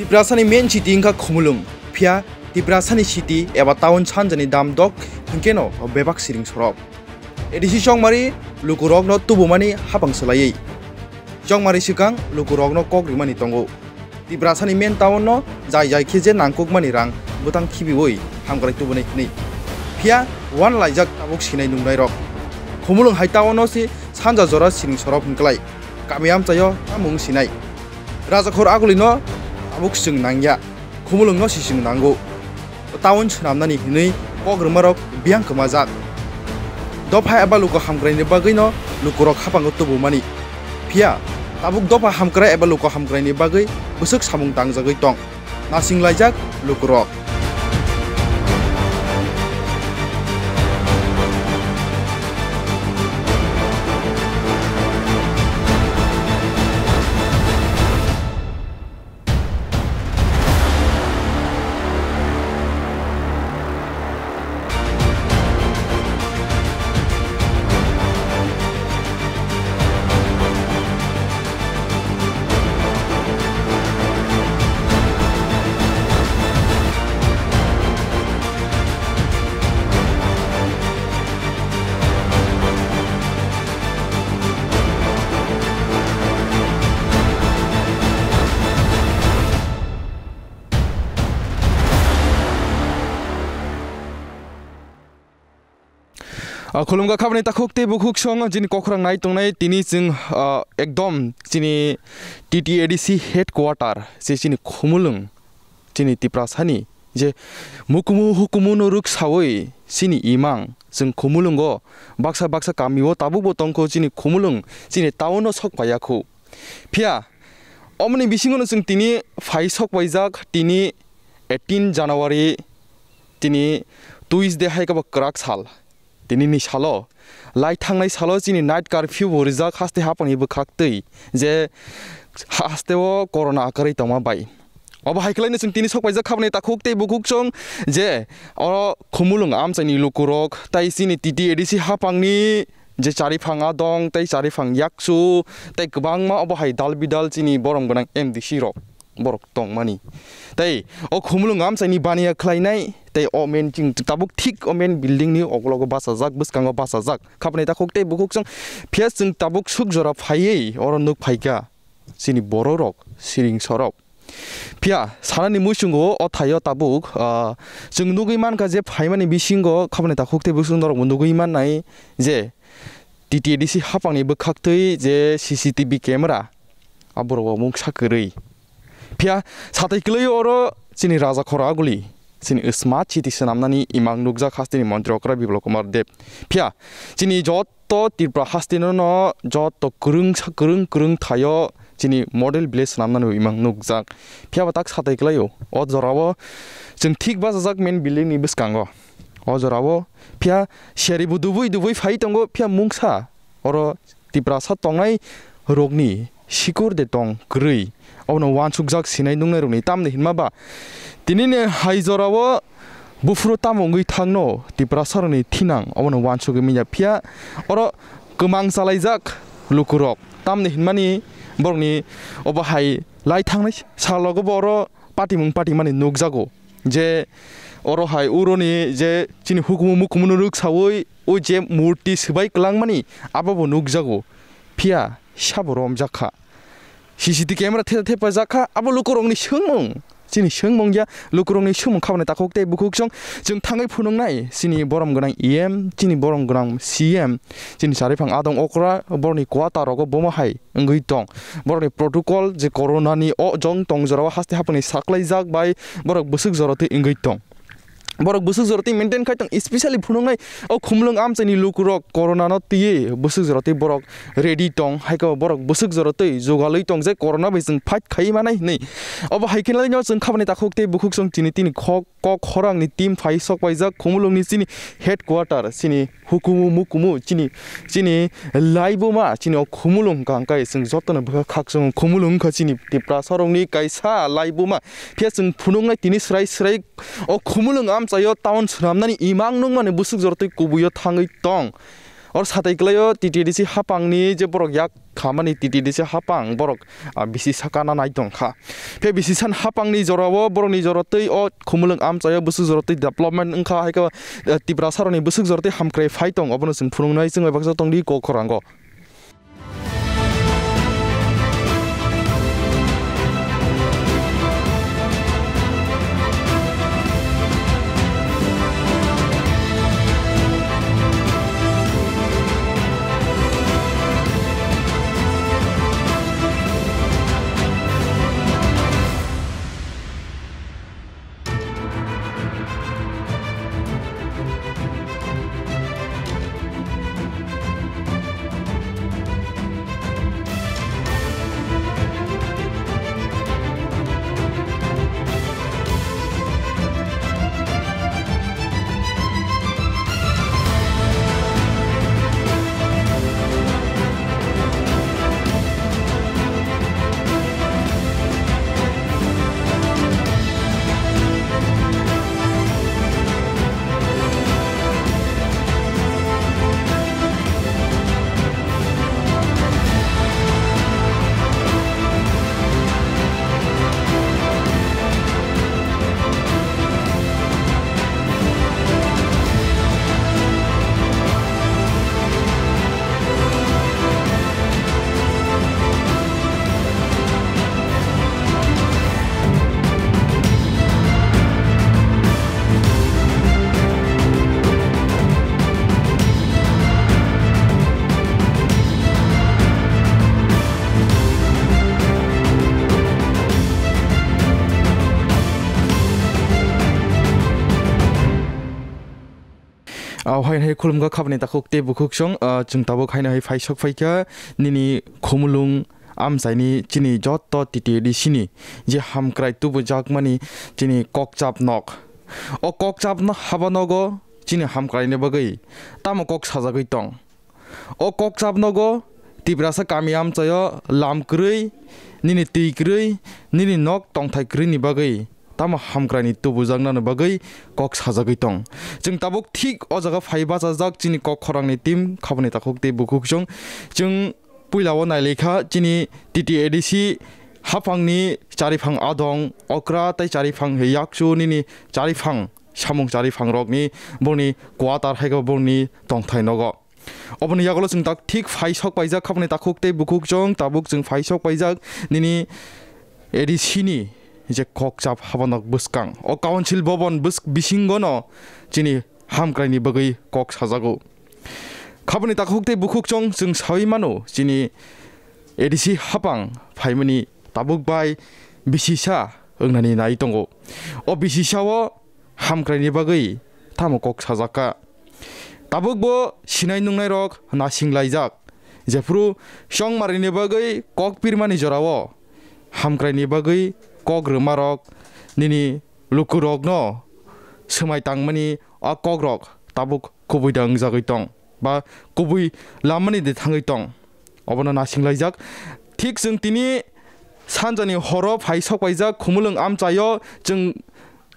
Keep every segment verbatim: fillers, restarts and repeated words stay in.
Tiprasani main city wngkha Khumulwng, phiya Tiprasani city eba town sanjani damdok hwnkeno bebak siring sorok. A D C chongmari lukurokno tubumani hapang swlaiwi chongmari swkang lukurokno kok rimani tongo. Tiprasani main town no jai jai khe je nangkukmani rang bwtang khibiwi hamkrai tubunai hwnwi. Phiya uan laijak tabuk sinai nungnairok. Khumulwng hai town no se sanja jora siring sorok hwnklai. Kami amchaio tamung sinai. Rajakhor agulino tabuk chwng nangya. Khumulwngno se chwng nango. Town swnamnani hwnwi kok rwmarok biyang kwmajak. Dopha eba luku hamkraini bagwino lukurok hapango tubumani. Phiya tabuk dopha hamkrai eba luku hamkraini bagwi bwswk samung tangjagwi tong. Nasing laijak lukurok. Ah, khulumkha khabani takhuk tei bukhuk song chini kokrang nai tongnai tini chwng, ah, ekdom chini T T A D C headquarter se chini Khumulwng chini Tiprasani je mukumu hukumu no rwksawi chini imang chwng Khumulwngo baksa baksa kamio tabukbo tongkho chini Khumulwng chini town o sok phaiyakhu. Phiya omoni bisingo no chwng tini phai sok paijak tini eighteen January tini Tuesday hai khe bo kwrak sal. Tinini salo lai thangnai salo chini night curfew bo rijak haste hapangni bwkhak twi je haste o corona akwrwi tongma bai. Obo hai khlaino chwng tini sok paijak khabani takhuk tei bukhuk song je oro Khumulwng amchaini lukurok tai chini T T A D C hapangni je chariphang adong tei chariphang yakchu tei kwbangma obo hai dal bidal chini borom gwnang M D C rok borok tongmani. Tei o Khumulwng amchaini baniya khlainai tei o main chwng tabuk thik o main building ni okologo bachajak, bwskango bachajak. Khabani takhuk tei bukhuk song phiya chwng tabuk suk jora phaiwi oro nuk phaikha chini bororok, siring sorok. Phiya sanani muichungo o thaio tabuk, ah, chwng nugwi mankha je phaimani bisingo khabani takhuk tei bukhuk song norokbo nugwi mannai je T T A D C hapangni bwkhak twi je C C T V camera, a borok bo mungsa kwrwi. Phiya satai kwlwi oro chini raja khoro aguli, chini smart city swnamnani imang nukjak hasteni montri okra Biplab Kumar Deb. Phiya chini joto Tripura hasteni no joto kwrwngsa kwrwng kwrwng thaio chini model village swnamnani imang nukjak. Phiya bo tak satai kwlaio. O jorao chwng thik bachajak main building ni bwskango. O jorao phiya seri bo dubui dubui phai tongo, phiya mungsa oro Tiprasa tongnai rokni sikur de tong kwrwi. Obono uansukjak sinai nungnai rokni, tamni hinma ba tinini hai jorao buphuru tamo wngwi thangno Tiprasa rokni thinang obono uansugwi manya, phiya oro kwmang chalaijak lukurok, tamni hinmani borokni obo hai lai thangnai salogo bo oro patimung patimani nukjago. Je oro hai uroni je chini hukumu mukumu no rwksawi o je murti swbai kwlangmani abo bo nukjago, phiya sabo romjak kha. C C T V camera the thepajak kha, abo lukurokni swngmung, chini swngmung ya, lukurokni swngmung khabani takhuk tei bukhuk song chwng thangwi phunuknai chini borom gwnang E M, chini borom gwnang C M, chini chariphang adong okra borni kwata rogo bomo hai wngwi tong. Borokni protocol je corona ni o jong tong jorao haste hapangni saklaijak bai borok bwswk jora twi wngwi tong. Borok bwswk jora twi maintain khai tong, especially phunuknai o Khumulwng amchaini lukurok corona no twiwi bwswk jora twi borok ready tong, hai khe borok bwswk jora twi jugalwi tong je corona bai chwng fight khai manai hwnwi. Obo hai khe no chwng khabani takhuk tei bukhuk song chini tini khok kok khorangni team phai sok paijak Khumulwngni chini headquarter, chini hukumu mukumu, chini, chini laibuma, chini o Khumulwng hwnkha hwnkhe chwng jotono bwkha khakchang Khumulwng wngkha chini Tiprasarokni kaisa laibuma. Phiya chwng phunuknai tini swrai swrai o Khumulwng amchaio town swnamnani imang nukmani bwswk jora twi kubuio thangwi tong. Or satai kwlaio T T A D C hapangni je borok yak khamani T T A D C hapang borok, ah, bisi sakana nai tong kha. Phe bisi san hapangni jorao borokni jora tei o Khumulwng amchaio bwswk jora tei development wngkha, hai khe, ah, Tiprasarokni bwswk jora tei hamkrai phai tong, obono chwng phunuknai chwng bai baksa tongdi kok khorango. Au hai hai khulumkha khabani takhuk tei bukhuk song, ah, chwng tabuk haino hai phai sok phaikha nini Khumulwng amchaini chini joto T T A D C ni je hamkrai tubujakmani chini kokchap nok. O kokchap no haba nogo chini hamkraini bagwi tamo kok sajagwi tong. O kokchap nogo Tiprasa kami amchaio lam kwrwi, nini twi kwrwi, nini nok tongthai kwrwini bagwi tamo hamkraini tubujaknani bagwi kok sajagwi tong. Chwng tabuk thik o jaga phai bachajak chini kok khorangni team khabani takhuk tei bukhuk chwng. Chwng puila o nailikha chini T T A D C haphangni chariphang adong okra tei chariphang yakchu nini chariphang samung chariphang rokni boni quarter hai khe boni tongthai nogo. Oboni yagulo chwng tak thik phai sok paijak khabani takhuk tei bukhuk chwng tabuk chwng phai sok paijak nini A D C ni je kokchap habanok bwskang o council bobon bwsk-, bisingono chini hamkraini bagwi kok sajago. Khabani takhuk tei bukhuk chwng chwng sawi mano chini A D C hapang phaimani tabuk bai bisisa wngnani nai tongo. O bisisao hamkraini bagwi tamo kok sajakha. Tabukbo sinai nungnairok nasing laijak. Jephuru chongmarini bagwi kok pirmani jorao hamkraini bagwi kok rwmarok nini lukurokno swmai tangmani a kokrok tabuk kubui da wngjagwi tong ba kubui lamani de thangwi tong. Obono nasing laijak. Thik chwng tini sanjani horo phai sok paijak Khumulwng amchaio chwng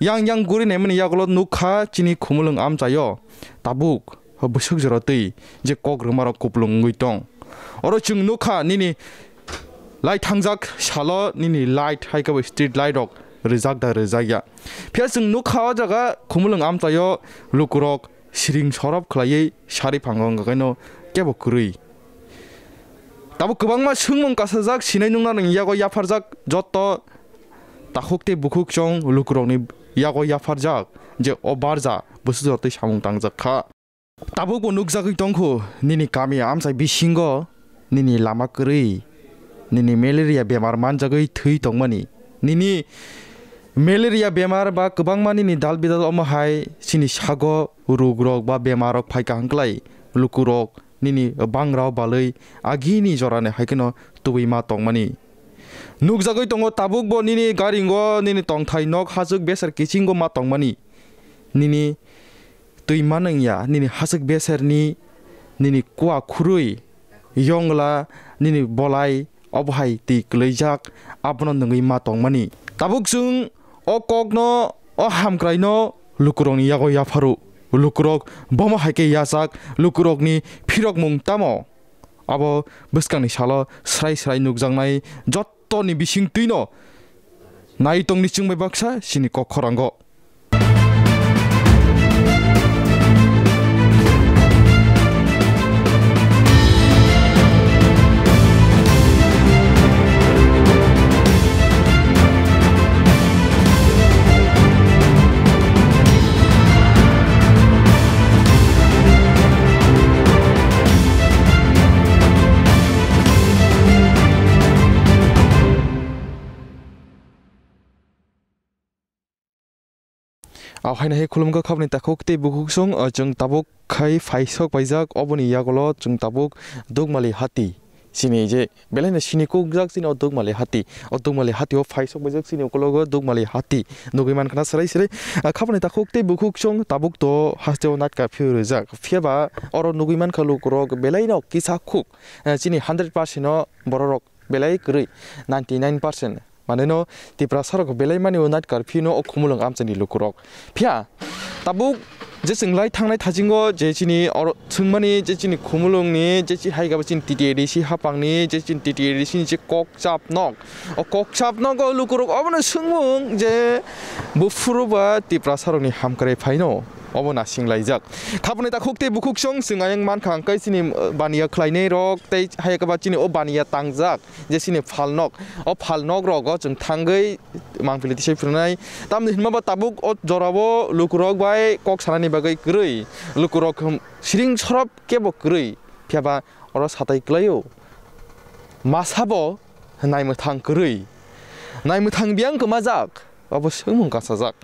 yang yang guri naimani yagulo nukha chini Khumulwng amchaio tabuk bwswk jora twi je kok rwmarok kuplung wngwi tong. Oro chwng nukha nini lai thangjak salo nini light hai khe bo street light rok rijak da rijak ya. Phiya chwng nukha o jaga Khumulwng amchaio lukurok siring sorop khwlaiwi sari phango wngkha kaino kebo kwrwi. Tabuk kwbangma swngmung kasajak sinai nungna nang yago yapharjak joto takhuk tei bukhuk chwng lukurokni yago yapharjak je o barja bwswk jora twi samung tangjak kha. Tabuk bo nukjagwi tongkhu nini kami amchai bisingo nini lama kwrwi, nini malaria bemar manjagwi thwi tongmani. Nini malaria bemar ba kwbangma nini dal bidal omo hai chini sago rugrok ba bemarrok phaikha hwnklai lukurok nini bangrao balwi agini jorani hai kheno tubui ma tongmani. Nukjagwi tongo tabukbo nini garingo nini tongthai nok hachwk beser kichinggo ma tongmani. Nini twi manwng ya, nini hachwk beserni, nini kua khurui, yongla, nini bolai, obo hai twi kwlwijak, abono nwngwi ma tongmani. Tabuk chwng o kokno, o hamkraino lukurokni yago yapharo. lukurok bomo hai khe yachak, lukurokni phirokmung tamo? Abo bwskangni salo srai srai nukjaknai jottoni bisingtwino nai tongni chwng bai baksa chini kok khorango. Ahaino hai khulumkha khabni takhuk tei bukhuksong, o, chwng tabuk khai phaisok paijak, oboni yagulo chwng tabuk Dukmali hati. Chini je belaino sini kukjak chini o Dukmali hati. O Dukmali hati o phaisok paijak chini ukologo Dukmali hati. Nugui mankha na srai srai. A, khabni takhuk tei bukhuksong tabuk to hasteo night curfew rijak. Phiyaba oro nugui mankha lukurok belaino kisa khuk. A, chini hundred percent o bororok belai kwrwi, ninety nine percent. Maneno Tiprasarok belai mani o night curfew no o Khumulwng amchaini lukurok. Phiya tabuk je chwng lai thangnai thasingo je chini oro thwngmani je chini Khumulwngni je chi hai gaba chini T T A D C hapangni je chini T T A D C ni je kok chap nok. O kok chap nok o lukurok obono swngmung je buphuru ba Tiprasarokni hamkrai phaino. Obo nasinglai jak. Khaboni takhuk tei bukhuksong chwng ayang mankha hwnkhe chini, uh, baniya khlainai rok tei hai khe ba chini o baniya tangjak je chini phalnok. O phalnok rogo chwng thangwi mangpili tisai phirnai. Tamni hinma ba tabuk o jorao lukurok bai kok sanani bagwi kwrwi. Lukurok, hmm, siring sorop kebo kwrwi. Phiya ba oro satai kwlaio. Masa bo naimwthang kwrwi. Naimwthang biyang kwmajak. Obo swngmung kasajak.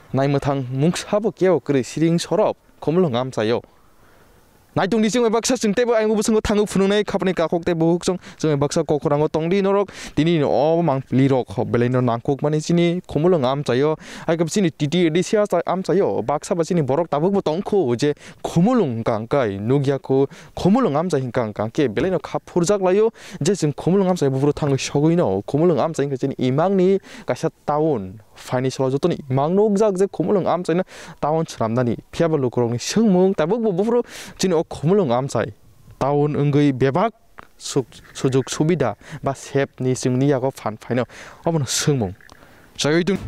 Naimwthang mungsa bo kebo kwrwi siring sorop Khumulwng amchaio. Naitung di chwng bai baksa chwng teibo ayang bwskango thangwi phunuknai khabani kakhok tei bukhuk chwng, chwng bai baksa kok khorang o tong di norok. Tini o mangpili rok belai no nangkuk mani chini Khumulwng amchaio. Hai khe chini T T A D C amchaio. Baksa ba chini borok tabuk bo tong kho je Khumulwng hwnkha hwnkhe nukya kho. Khumulwng amchai hwnkha hwnkha khe belai no kha phurjak laio je chwng Khumulwng amchai buphuru thangwi sogwi no. Khumulwng amchai hwnkhe chini imang ni kaisa town. Phaini salo jotoni imang nukjak je Khumulwng amchaino town swnamnani. Phiya ba lukurokni swngmung tabukbo buphuru chini o Khumulwng amchai town wngwi bebak suk-, sujug subida ba sep ni chwngni yago phan phaino obono swngmung. Chayoi tong.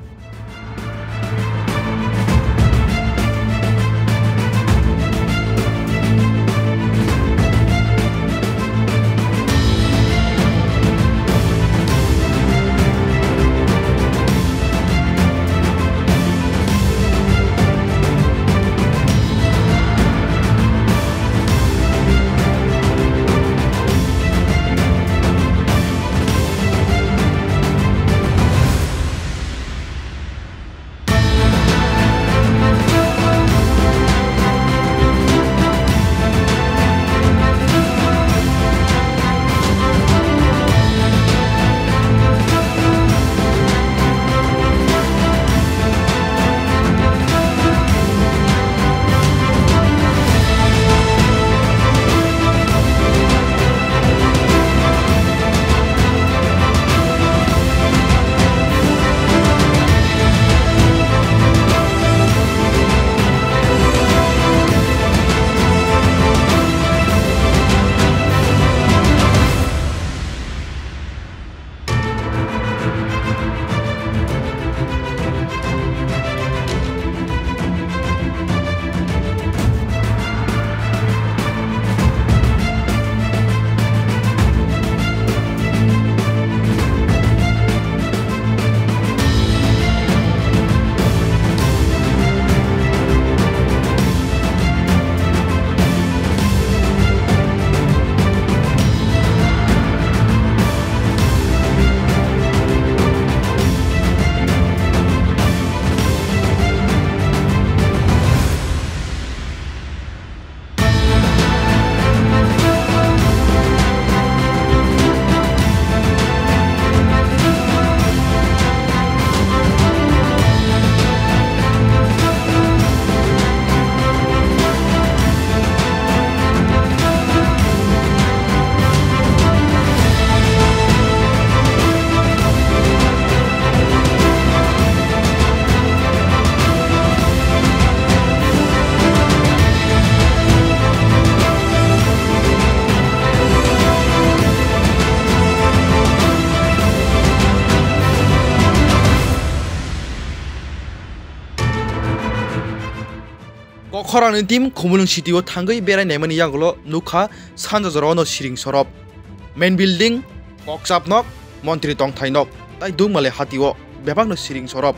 Khorang ni team Khumulwng city o thangwi berai naimani yagulo nukha sanja jorao no siring sorop, main building, kokchap nok, montri tongthai nok, tai Dukmale hatio bebak no siring sorop.